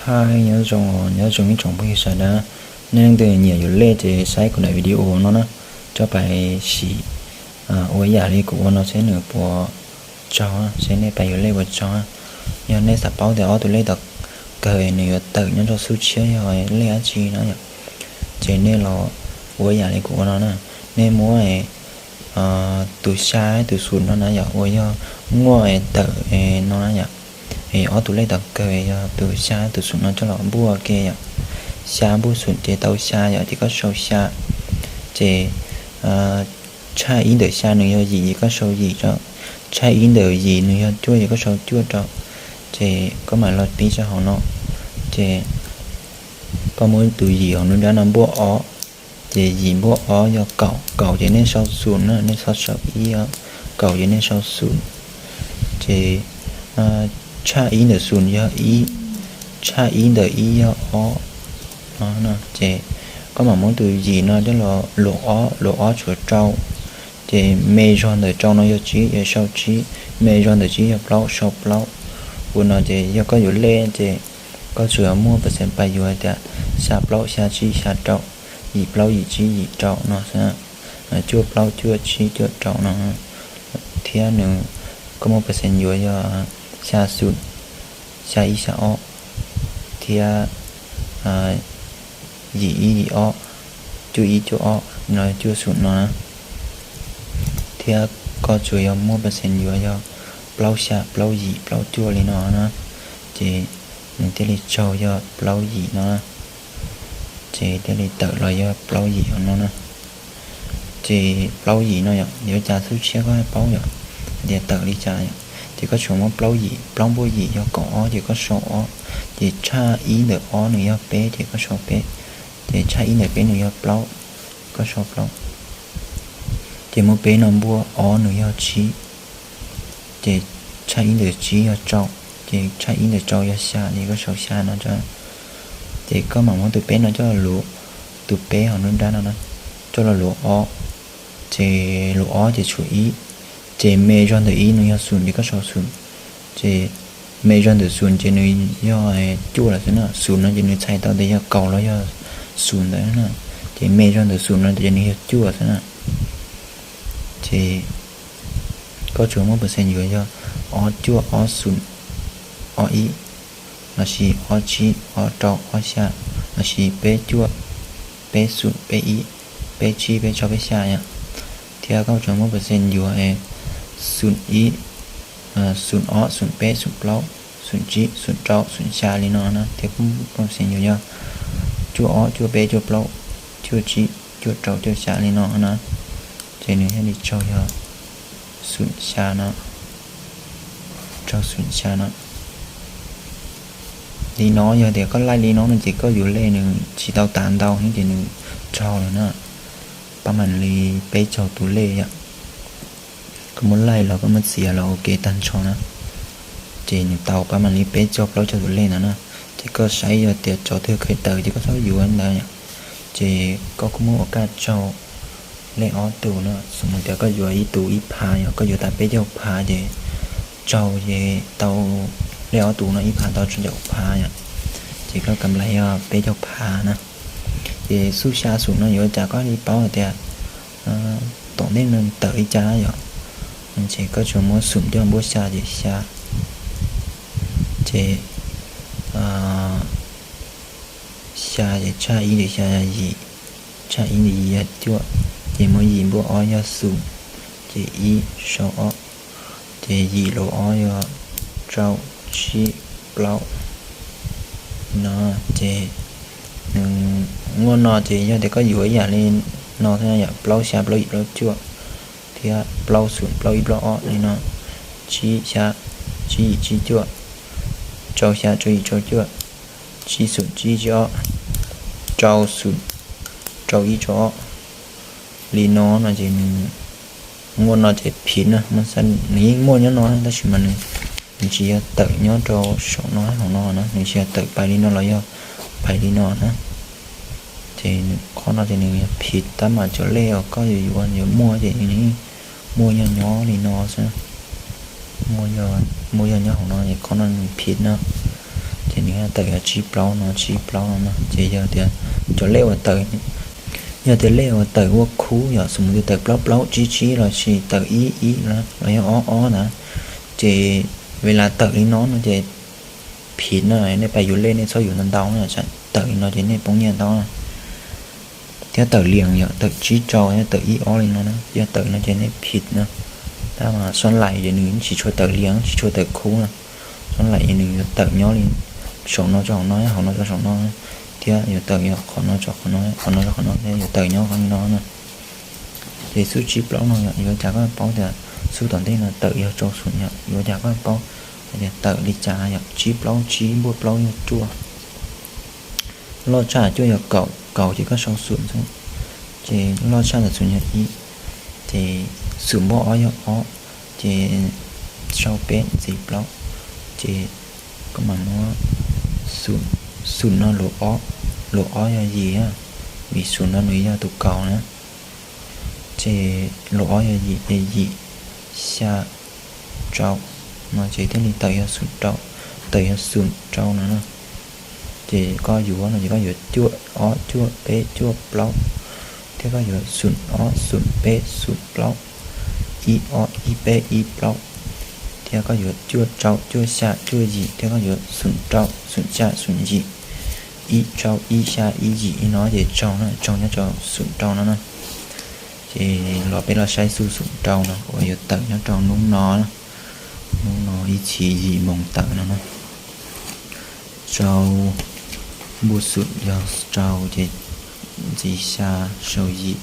Hi, nyob zoo, nyob zoo ib tsoom phooj ywg sawv daws. Nej leej twg nyiam yuav lej ces saib kuv daim video no na, coj pais sim ua ib yam li kuv ua no seb nws puas tsaug, seb nej pais yuav lej puas tsaug. Yog nej xav paub tias ob tus lej tom kawg nws yuav tawm nyob rau xub tshiab yog lej dab tsi no yom, ces nej los ua ib yam li kuv ua no na. Nej muab tus xya tus xum no na yom, uas yog muaj tawm no na yom, es ob tus lej tom kawg yog tus xya tus xum no coj los npuaj ke yom. Xya npuaj xum ces tau xya yom, ces koj sau xya. Ces tshaj ib ntawm xya nws yog yim ces koj sau yim rau, tshaj ib ntawm yim nws yog cuaj ces koj sau cuaj rau. Ces koj mam los pib rau hauv no, ces koj muab tus yim hauv nruab nrab no npuaj ob, ces yim npuaj ob yog kaum, kaum ces nej sau xum na, nej txhob sau ib, kaum ces nej sau xum. Ces tshaj ib ntawm xum yog ib, tshaj ib ntawm ib yog ob no. Ces koj mam muab tus yim no coj los luas ob, luas ob tshuav rau. Ces me zog ntawm rau no yog tsib, ces sau tsib, me zog ntawm tsib yog plaub, sau plaub. Ua no ces yog koj yuav lej ces koj tsuas muaj percent pais yuav tias xya plaub xya tsib xya rau, yim plaub yim tsib yim rau no xwb, cuaj plaub cuaj tsib cuaj rau no. Thiab nws, koj muaj percent yuav yog xya xum, xya ib xya ob, thiab yim ib yim ob, cuaj ib cuaj ob no, cuaj xum no na. Thiab koj tsuas yog muaj percent yuav yog plaub xya plaub yim plaub cuaj li no na, ces nws thiaj li tsaug yog plaub yim no na. Ces thiaj li tawm los yog plaub yim hauv no na. Ces plaub yim no yom, yuav cas xub tshiab koj paub yom, hais tias tawm li cas yom, ces koj tsuas muab plaub yim, plaub npuaj yim yog kaum ob ces koj sau ob, ces tshaj ib ntawm ob nws yog peb ces koj sau peb, ces tshaj ib ntawm peb nws yog plaub, koj sau plaub. Ces muab peb no npuaj ob nws yog tsib, ces tshaj ib ntawm tsib yog rau, ces tshaj ib ntawm rau yog xya ces koj sau xya no rau. Ces koj mam muab tus peb no coj los luas, tus peb hauv nruab nrab no na, coj los luas ob, ces luas ob ces tshuav ib, ces me zog ntawm ib nws yog xum ces koj sau xum, ces me zog ntawm xum ces nws yog cuaj lawm xwb na. Xum no ces nws txhais tau tias yog kaum los yog xum ntawd na, ces me zog ntawm xum no ces nws yog cuaj xwb na. Ces koj tsuas muab percent yuav yog ob cuaj ob xum ob ib, lossis ob tsib ob rau ob xya, lossis peb cuaj peb xum peb ib, peb tsib peb rau peb xya yom. Thiab koj tsuas muab percent yuav xum ib, xum ob xum peb xum plaub xum tsib xum rau xum xya li no na, thiab koj muab percent yuav yog cuaj ob cuaj peb cuaj plaub cuaj tsib cuaj rau cuaj xya li no na, ces nws thiaj li tsaug yog xum xya no, tsaug xum xya no. Li no yog tias koj laij li no no ces koj yuav lej nws tsis tau tas ntau heev ces nws tsaug lawm na. Pab mam li peb caug tus lej yom. Koj muab laij los koj muab txiav los ua ke tag nrho na, ces nws tau pab mam li peb caug plaub caug tus lej ntawd na. Ces koj saib yog tias tsov twg kheev tawm ces koj txhob yuav ntawd yom. Ces koj kuj muab ua kaj tsaug lej ob tug na, xws li tias koj yuav ib tug ib phav yom, koj yuav tas peb caug phav ces tsaug ces tau lej ob tug no ib phav tau tsib caug phav yom, ces koj kam lais yog peb caug phav na. Ces xub xya xum no yuav cas koj li paub hais tias tom ntej no tawm li cas yom, ces koj tsuas muab xum coj npuaj xya ces xya, ces xya ces tshaj ib ces xya yog yim, tshaj ib ces yim yog cuaj, ces muab yim npuaj ob yog xum, ces ib sau ob, ces yim los ob yog rau, tsib, plaub no, ces nws muaj no ces yog tias koj yuav ib yam li no xwb yom, plaub xya plaub yim plaub cuaj, thiab plaub xum plaub ib plaub ob li no, tsib xya tsib yim tsib cuaj, rau xya rau yim rau cuaj, tsib xum tsib tsib ob, rau xum rau ib rau ob li no no ces nws muaj no ces phiv na, nws yeej muaj nyob no tab sis mas nws, nws tsis yog tawm nyob rau saum no hauv no na, nws tsis yog tawm pais li no los yog pais li no na. Ces qhov no ces nws yog phiv tab mas cov lej uas koj yuav yuav yuav muaj ces nws yeej muaj yog nyob li no xwb, muaj yog nyob hauv no ces qhov no nws phiv no, ces Nws tawm yog tsib plaub no, tsib plaub no na. Ces yog tias cov lej uas tawm, yog tias lej uas tawm ua khub yom, xws mus tias tawm plaub plaub tsib tsib lossis tawm ib ib los yog ob ob ntawd, ces vim li tawm li no no ces phiv na, nej pais yuav lej nej txhob yuav ntau ntau na, tawm li no ces nej poob nyiaj ntau na. Thiab tawm lias yom, tawm tsib rau thiab tawm ib ob li no na, yog tawm no ces nej phiv na. Tab mas sab laim ces nws tsis tshua tawm lias, tsis tshua tawm khub na. Sab laim ces nws yuav tawm nyob li saum no rau hauv no, hauv no rau saum no, thiab yuav tawm yog qhov no rau qhov no, qhov no rau qhov no, thiab yuav tawm nyob qhov li no na. Ces xub tsib plaub no yom, yuav cas koj paub tias xub tom ntej no tawm yog rau xum yom, yuav cas koj paub hais tias tawm li cas yom, tsib plaub tsib npuaj plaub yog cuaj. Loj tshaj cuaj yog kaum, kaum ces koj sau xum xwb, ces loj tshaj ntawm xum yog ib, ces xum npuaj ob yog ob, ces sau peb ntxiv plaub, ces koj mam muab xum no luas ob, luas ob yog yim, vim xum no nws yog tus kaum na. Ces luas ob yog yim, ces yim xya rau no ces thiaj li tawm yog xum rau, tawm yog xum rau no na. Ces koj yuav no ces koj yuav cuaj ob cuaj peb cuaj plaub, thiab koj yuav xum ob xum peb xum plaub, ib ob ib peb ib plaub, thiab koj yuav cuaj rau cuaj xya cuaj yim, thiab koj yuav xum rau xum xya xum yim, ib rau ib xya ib yim ib no ces tsaug na, tsaug nyob rau xum rau no na. Ces los peb los saib xub xum rau no uas yuav tawm nyob rau hnub no, hnub no ib txhis yim moos tawm no na. Rau, npuaj xum yog rau ces ntxiv xya sau yim,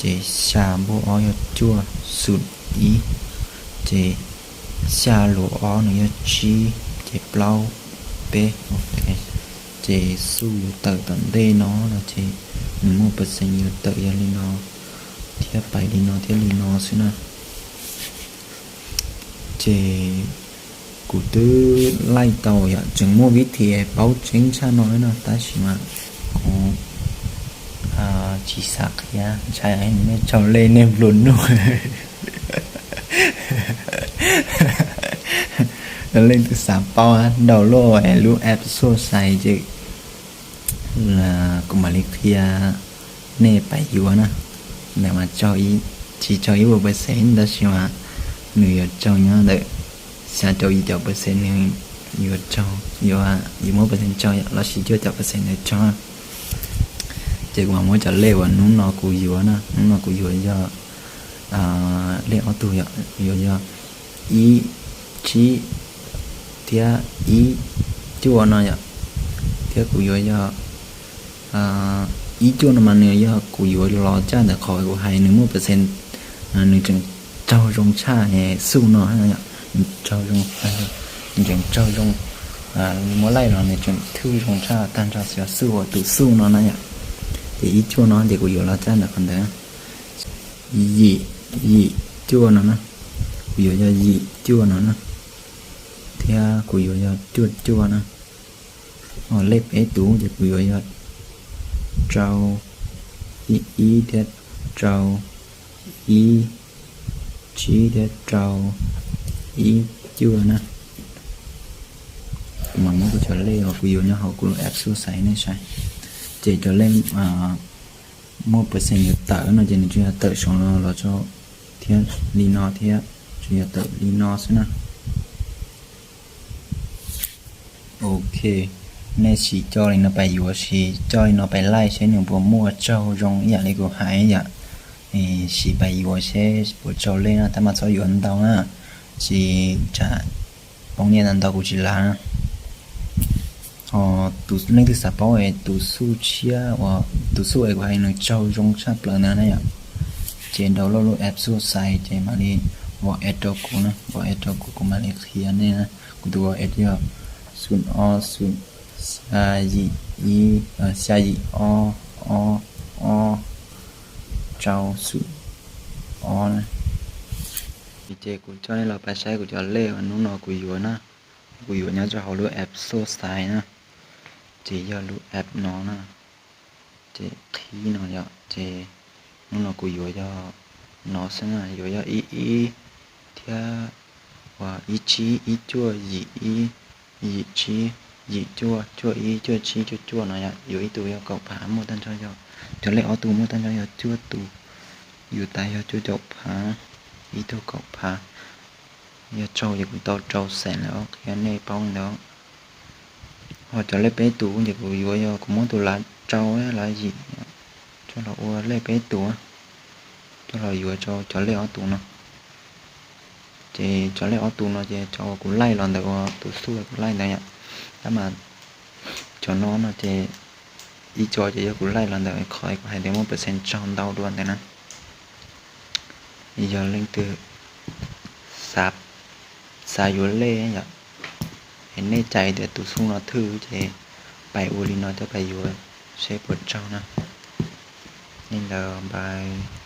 ces xya npuaj ob yog cuaj, xum ib, ces xya luas ob nws yog tsib, ces plaub peb. Ces xub yuav tawm tom ntej no no ces nws muaj percent yuav tawm yog li no, thiab pais li no thiab li no xwb na. Ces kuv twb laij tau yom, tseem muaj vib thi paub tseeb tshaj no no tab sis mas kuv tsis xav qhia, ntshai nej tsaug lej nej nplua nuj. Leej twg xav paub download lub app Xusais ces kuv mam li qhia nej pais yuav na. Ntawm mas tsis tsaug ib puas percent tab sis mas nws yuav tsaug nyob ntawm xya caum yim caum percent nws yuav tsaug, yuav, yuav muab percent tsaug lossis cuaj caum percent nws tsaug. Ces kuv mam muab cov lej uas hnub no kuv yuav na, hnub no kuv yuav yog lej ob tug yom, yuav yog ib tsib thiab ib cuaj no yom, thiab kuv yuav yog ib cuaj no mas nws yog kuv yuav los txij ntawm qhov kuv hais nws muaj percent, nws tseem tsaug zoo tshaj Xus no, nws tseem tsaug zoo, muab laij los nws tseem thwj zoo tshaj tag nrho xyov Xus uas tus Xus no na yom. Ces ib cuaj no ces kuv yuav los txij ntawm qhov ntawd, yim, yim cuaj no na, kuv yuav yog yim cuaj no na, thiab kuv yuav yog cuaj cuaj na. Lej peb tus ces kuv yuav yog rau ib, ib thiab rau ib, tsib thiab rau ib cuaj na. Kuv mam muab kuv cov lej uas kuv yuav nyob hauv kuv lub app Xusais nej saib. Ces cov lej muaj percent yuav tawm no ces nws tsuas yog tawm saum no los rau thiab li no thiab, tsuas yog tawm li no xwb na. Ok, nej sim coj li no pais yuav, sim coj li no pais laij seb nws puas muaj tsaug zoo ib yam li kuv hais yom. Sim pais yuav seb puas tsaug lej na, tab mas txhob yuav ntau na, tsis tsam poob nyiaj ntau ntau kuv tsis lav na. Ho tus leej twg xav paub es tus Xus tshiab uas tus Xus es kuv hais nws tsaug zoo tshaj plaws ntawd na yom, ces download lub app Xusais ces mam li ua add rau kuv na, ua add rau kuv, kuv mam li qhia nej na. Kuv tus ua app yog xus ob xus xya yim ib, xya yim ob ob ob rau xus ob na. Ces kuv coj nej los pais saib kuv cov lej uas hnub no kuv yuav na, kuv yuav nyob rau hauv lub app Xusais na, ces yog lub app no na, ces qhib no yom, ces hnub no kuv yuav yog no xwb na, yuav yog ib ib thiab ua ib tsib ib cuaj yim ib yim tsib yim cuaj, cuaj ib, cuaj tsib, cuaj cuaj no yom. Yuav ib tug yog kaum phav, muaj tag nrho yog, cov lej ob tug muaj tag nrho yog cuaj tus, yuav tas yog cuaj caum phav, ib tug kaum phav. Yog tsaug ces kuv tau rau xees lawm, qhia nej paub li ntawd. Ho cov lej peb tus ces kuv yuav yog kuv muab tus lav rau, lav yim, coj los ua lej peb tus, coj los yuav rau cov lej ob tus no. Ces cov lej ob tus no ces cov uas kuv laij los ntawm, uas tus xub kuv laij ntawd yom. Tab mas cov no no ces ib co ces yog kuv laij los ntawm qhov kuv hais tias muaj percent tsaug ntau dua ntawd na. Yog leej twg xav yuav lej yom, es nej cais tias tus xub no thwj ces pais ua li no coj pais yuav seb puas tsaug na. Li ntawd npais.